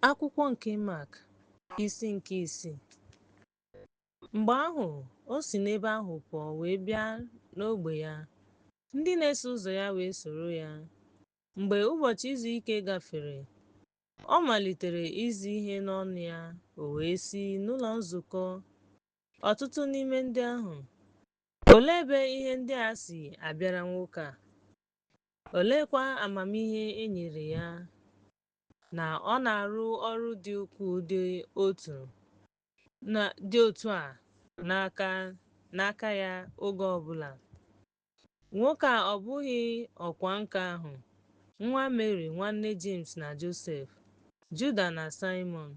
Akwụkwọ nke Mak, isi nke 6. Mgbe ahụ o si n'ebe ahụ pụọ wee bịa n'ogbe ya, ndị na-eso ụzọ ya wee soro ya. Mgbe ụbọchị izu ike gafere, ọ malitere izi ihe n'ọnụ ya, o wee sị n'ụlọ nzukọ ọtụtụ n'ime ndị ahụ, Olee ebe ihe ndị a si abịara nwoke a? Oleekwa amamihe e nyere ya na ọ na-arụ ọrụ dị ukwuu dị otu a n'aka ya oge ọ bụla? Nwoke a ọ bụghị ọkwa nka ahụ, nwa Meri, nwanne Jems na Josef, Juda na Saịmọn?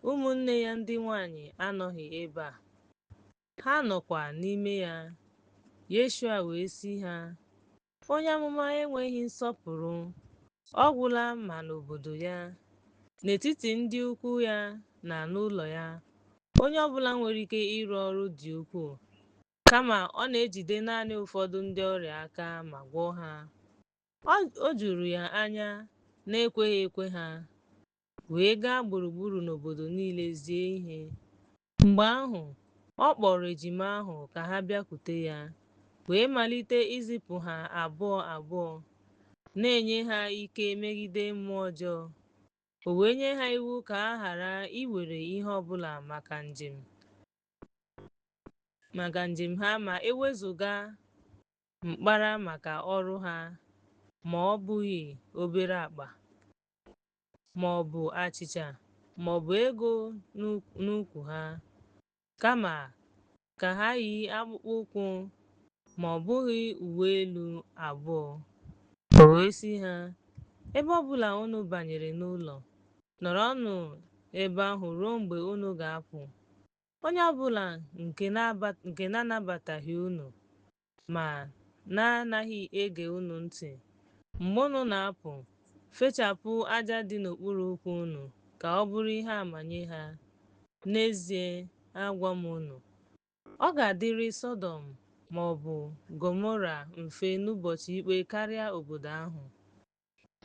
Ụmụnne ya ndị nwanyị anọghị ebe a? Ha nọkwa n'ime ya. Yeshua wee sị ha, Onye amụma enweghị nsọpụrụ, ọ gwụla ma n'obodo ya, n'etiti ndị ikwu ya na n'ụlọ ya. Onye ọ bụla nwere ike ịrụ ọrụ dị ukwuu, kama ọ na-ejide naanị ụfọdụ ndị ọrịa aka ma gwọọ ha. O juru ya anya na-ekweghị ekwe ha, wee gaa gburugburu n'obodo niile zie ihe. Mgbe ahụ, ọ kpọrọ ejima ahụ ka ha bịakwute ya, wee malite izipụ ha abụọ abụọ, na-enye ha ike megide mmụọ ọjọọ. O wee nye ha iwu ka ha ghara iwere ihe ọ bụla maka njem ha ma e wezụga mkpara maka ọrụ ha, ma ọ bụghị obere akpa, ma ọ bụ achịcha, ma ọ bụ ego n'ukwu ha, kama ka ha yi akpụkpọ ụkwụ, ma ọ bụghị uwe elu abụọ. O wee sị ha, Ebe ọ bụla unu banyere n'ụlọ, nọrọnụ ebe ahụ ruo mgbe unu ga-apụ. Onye ọ bụla nke na-anabataghị unu ma na-anaghị ege unu ntị, mgbe unu na-apụ, fechapụ aja dị n'okpuru ụkwụ unu ka ọ bụrụ ihe ama nye ha. N'ezie, agwa m unu, ọ ga-adịrị Sọdọm ma ọ bụ Gọmọra mfe n'ụbọchị ikpe karịa obodo ahụ.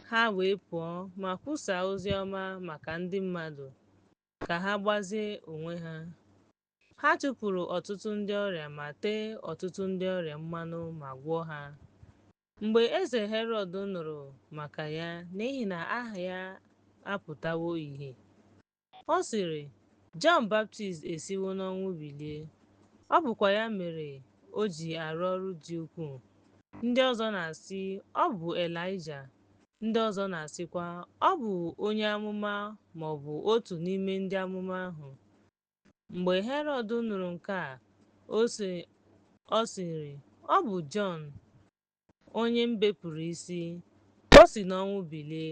Ha wee pụọ ma kwusaa ozi ọma maka ndị mmadụ ka ha gbazie onwe ha. Ha chụpụrụ ọtụtụ ndị ọrịa ma tee ọtụtụ ndị ọrịa mmanụ ma gwọọ ha. Mgbe eze Herọd nụrụ maka ya, n'ihi na aha ya apụtawo ìhè, ọ sịrị, Jọn Baptist esiwo n'ọnwụ bilie, ọ bụkwa ya mere o ji arụ ọrụ dị ukwuu. Ndị ọzọ na-asị, Ọ bụ Elaịja. Ndị ọzọ na-asịkwa, Ọ bụ onye amụma ma ọ bụ otu n'ime ndị amụma ahụ. Mgbe Herọd nụrụ nke a, ọ sịrị, Ọ bụ Jọn, onye m bepụrụ isi. O si n'ọnwụ bilie.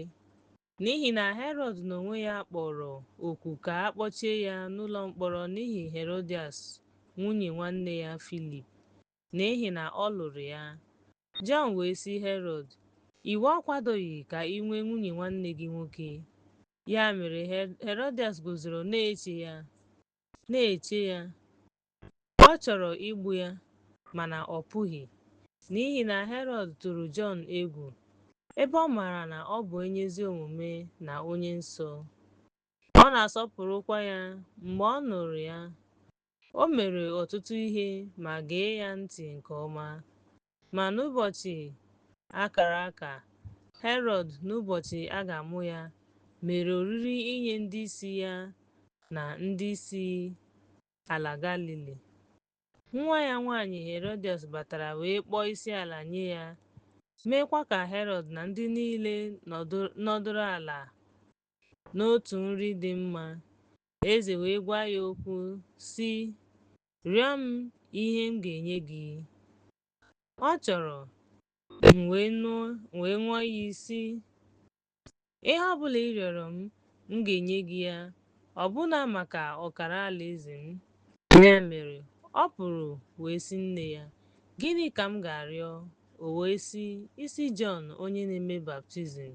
N'ihi na Herọd n'onwe ya kpọrọ oku ka a kpọchie ya n'ụlọ mkpọrọ n'ihi Herodias nwunye nwanne ya Filip, n'ihi na ọ lụrụ ya. Jọn wee sị Herọd, Iwu akwadoghị ka i nwee nwunye nwanne gị nwoke. Ya mere Herodias guzoro na-eche ya. Ọ chọrọ igbu ya, mana ọ pụghị, n'ihi na Herọd tụrụ Jọn egwu, ebe ọ maara na ọ bụ onye ezi omume na onye nsọ. Ọ na-asọpụrụkwa ya. Mgbe ọ nụrụ ya, o mere ọtụtụ ihe ma gee ya ntị nke ọma. Ma n'ụbọchị a kara aka, Herọd, n'ụbọchị a ga-amụ ya, mere oriri inye ndị isi ya na ndị isi ala Galili. Nwa ya nwaanyị Herodias batara wee kpọọ isiala nye ya, meekwa ka Herọd na ndị niile nọdụrụ ala n'otu nri dị mma. Eze wee gwa ya okwu, sị, Rịọ m ihe m ga-enye gị. Ọ chọrọ, m wee ṅụọ iyi, sị, Ihe ọ bụla ị rịọrọ m, m ga-enye gị ya, ọbụna maka ọkara alaeze m. Ya mere, ọ pụrụ wee sị nne ya, Gịnị ka m ga-arịọ? O wee sị, Isi Jọn onye na-eme baptizim.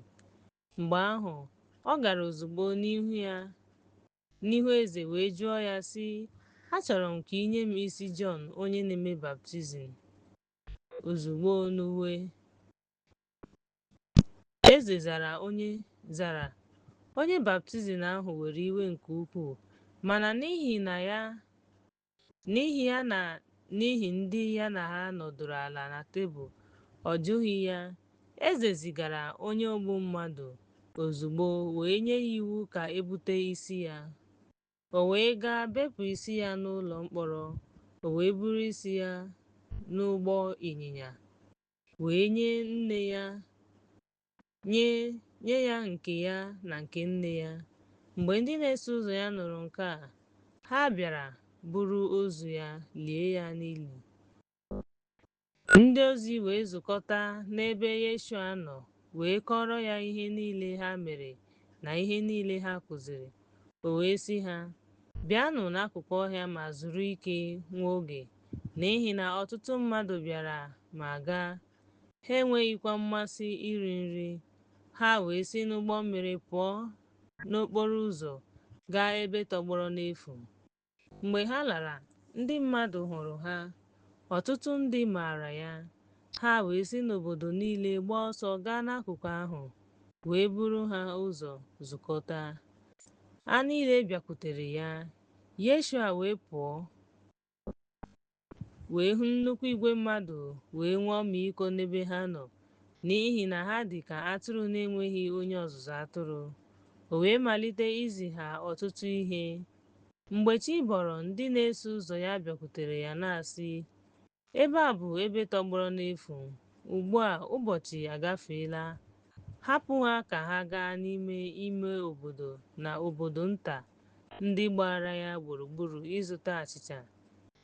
Mgbe ahụ, ọ gara ozugbo n'ihu eze wee jụọ ya, sị, Achọrọ m ka i nye m isi Jọn onye na-eme baptizim ozugbo n'uwe. Eze zara Onye baptizim ahụ were iwe nke ukwuu, mana n'ihi ya na n'ihi ndị ya na ha nọdụrụ ala na tebụl, ọ jụghị ya. Eze zigara onye ogbu mmadụ ozugbo wee nye iwu ka e bute isi ya. O wee gaa bepụ isi ya n'ụlọ mkpọrọ, o wee buru isi ya n'ụgbọ ịnyịnya, wee nye ya nke ya na nke nne ya. Mgbe ndị na-eso ụzọ ya nụrụ nke a, ha bịara buru ozu ya lie ya n'ili. Ndị ozi wee zukọta n'ebe Yeshua nọ wee kọọrọ ya ihe niile ha mere na ihe niile ha kụziri. O wee sị ha, Bịanụ n'akụkụ ọhịa ma zuru ike nwa oge, n'ihi na ọtụtụ mmadụ bịara ma gaa, ha enweghịkwa mmasị iri nri. Ha wee si n'ụgbọ mmiri pụọ n'okporo ụzọ gaa ebe tọgbọrọ n'efu. Mgbe ha lara, ndị mmadụ hụrụ ha, ọtụtụ ndị maara ya. Ha wee si n'obodo niile gbaa ọsọ gaa n'akụkụ ahụ, wee buru ha ụzọ zukọta. Ha niile bịakwutere ya. Yeshua wee pụọ, wee hụ nnukwu igwe mmadụ wee nwee ọmịiko n'ebe ha nọ, n'ihi na ha dị ka atụrụ na-enweghị onye ọzụzụ atụrụ. O wee malite izi ha ọtụtụ ihe. Mgbe chi bọrọ, ndị na-eso ụzọ ya bịakwutere ya na-asị, Ebe a bụ ebe tọgbọrọ n'efu, ugbu a ụbọchị agafeela. Hapụ ha ka ha gaa n'ime ime obodo na obodo nta ndị gbara ya gburugburu ịzụta achịcha,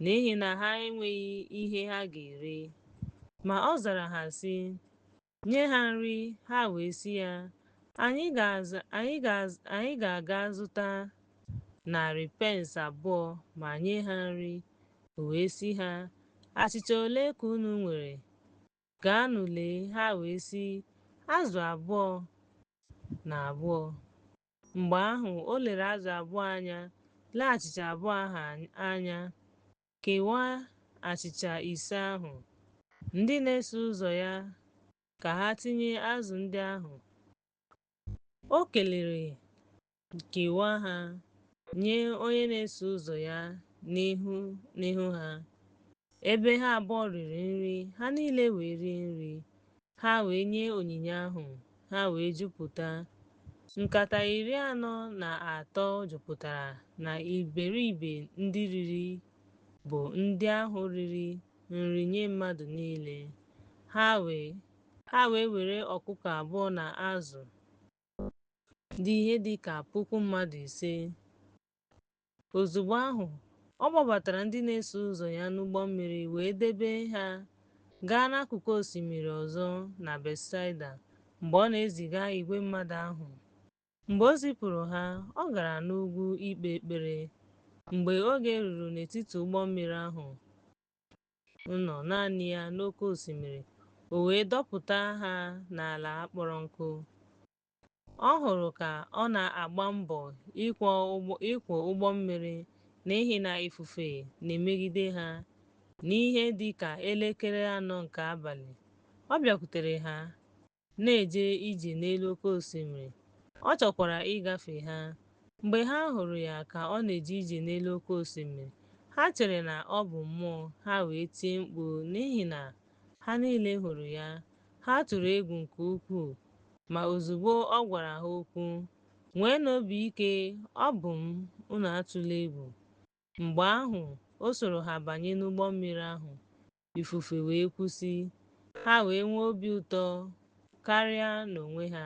n'ihi na ha enweghị ihe ha ga-eri. Ma ọ zara ha sị, Nye ha nri. Ha wee sị ya, Anyị ga-aga zụta 200 pence ma nye ha nri. O wee sị ha, Achịcha ole ka unu nwere? Gaanụ lee. Ha wee sị, Azụ abụọ na abụọ. Mgbe ahụ o lere azụ abụọ anya, lee achịcha abụọ ahụ anya, kewaa achịcha ise ahụ. Ndị na-eso ụzọ ya ka ha tinye azụ ndị ahụ. O kelere, kewaa ha, nye onye na-eso ụzọ ya n'ihu ha. Ebe ha abụọ riri nri, ha niile wee rie nri. Ha wee nye onyinye ahụ, ha wee jupụta. Nkata 43 jupụtara na iberibe ndị riri bụ ndị ahụ riri nri nye mmadụ niile. Ha wee were ọkụkọ abụọ na azụ dị ihe dị ka puku mmadụ ise. Ozugbo ahụ, ọ kpọbatara ndị na-eso ụzọ ya n'ụgbọ mmiri wee debe ha gaa n'akụkụ osimiri ọzọ na Betsaida mgbe ọ na-eziga igwe mmadụ ahụ. Mgbe o zipụrụ ha, ọ gara n'ugwu ikpe ekpere. Mgbe oge ruru n'etiti ụgbọ mmiri ahụ nọ naanị ya n'oké osimiri, o wee dọpụta ha n'ala kpọrọ nkụ. Ọ hụrụ ka ọ na-agba mbọ ịkwọ ụgbọ mmiri n'ihi na ifufe na-emegide ha. N'ihe dị ka elekere 4 nke abalị, ọ bịakwutere ha, na-eje ije n'elu oké osimiri. Ọ chọkwara ịgafe ha. Mgbe ha hụrụ ya ka ọ na-eje ije n'elu oké osimiri, ha chere na ọ bụ mmụọ, ha wee tie mkpu n'ihi na ha niile hụrụ ya. Ha tụrụ egwu nke ukwuu. Ma ozugbo ọ gwara ha okwu, Nweenụ obi ike, ọ bụ m, unu atụla egwu. Mgbe ahụ o soro ha banye n'ụgbọ mmiri ahụ, ifufe wee kwụsị. Ha wee nwee obi ụtọ karịa n'onwe ha,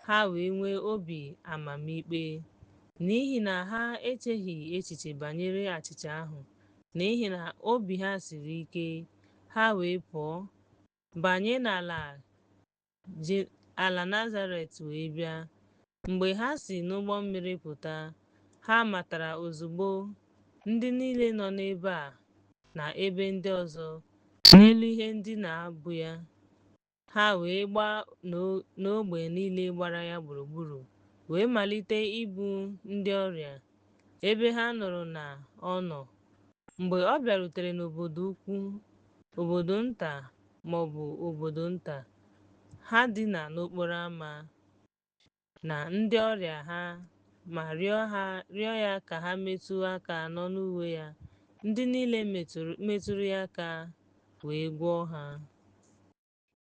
ha wee nwee obi amamikpe, n'ihi na ha echeghị echiche banyere achịcha ahụ, n'ihi na obi ha siri ike. Ha wee pụọ, banye n'ala Nazaret wee bịa. Mgbe ha si n'ụgbọ mmiri pụta, ha matara ozugbo ndị niile nọ n'ebe a na ebe ndị ọzọ n'elu ihe ndina bụ ya. Ha wee gbaa n'ógbè niile gbara ya gburugburu, wee malite ibu ndị ọrịa, ebe ha nụrụ na ọ nọ. Mgbe ọ bịarutere n'obodo ukwu, obodo nta ma ọ bụ obodo nta, ha dina n'okporo ámá. Na ndị ọrịa ha ma rịọ ya ka ha metụ aka n'ọnụ uwe ya. Ndị niile metụrụ ya aka wee gwọọ ha.